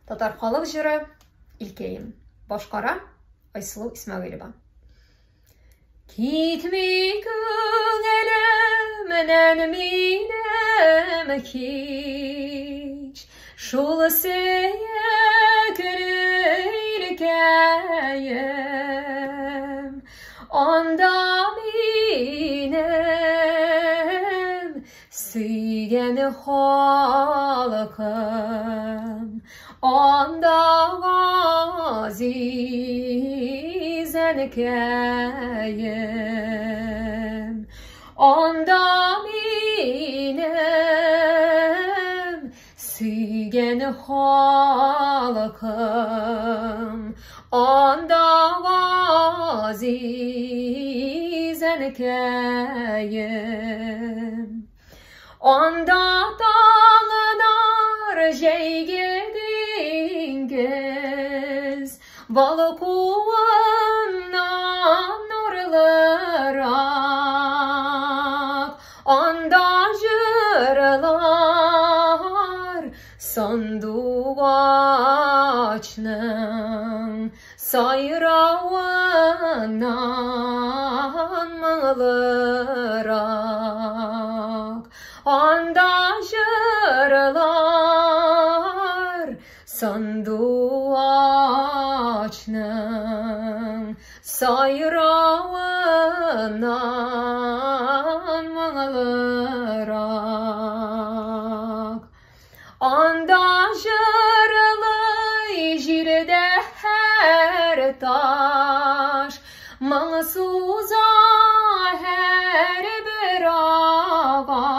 Татар халык җыры Илкәем. Башкара Айсылу Исмәгыйлева. Китми күңелемнән минем һич, шул сөекле илкәем. Анда минем сөйгән халкым, анда газиз әнкәем. Анда минем сөйгән халкым, анда газиз әнкәем. Анда таңнар җәйге диңгез, балкуыннан нурлырак. Анда җырлар сандугачның сайравыннан моңлырак. Анда җырлар сандугачның сайравыннан моңлырак. Анда җырлый җирдә һәр таш, моң суза һәрбер агач.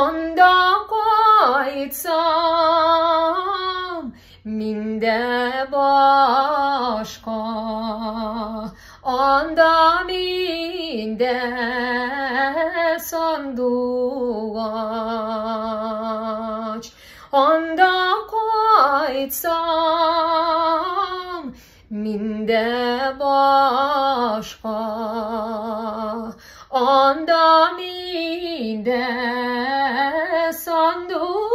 Анда кайтсам, миндә башка, анда миндә сандугач. Анда кайтсам, миндә башка, анда миндә сандугач.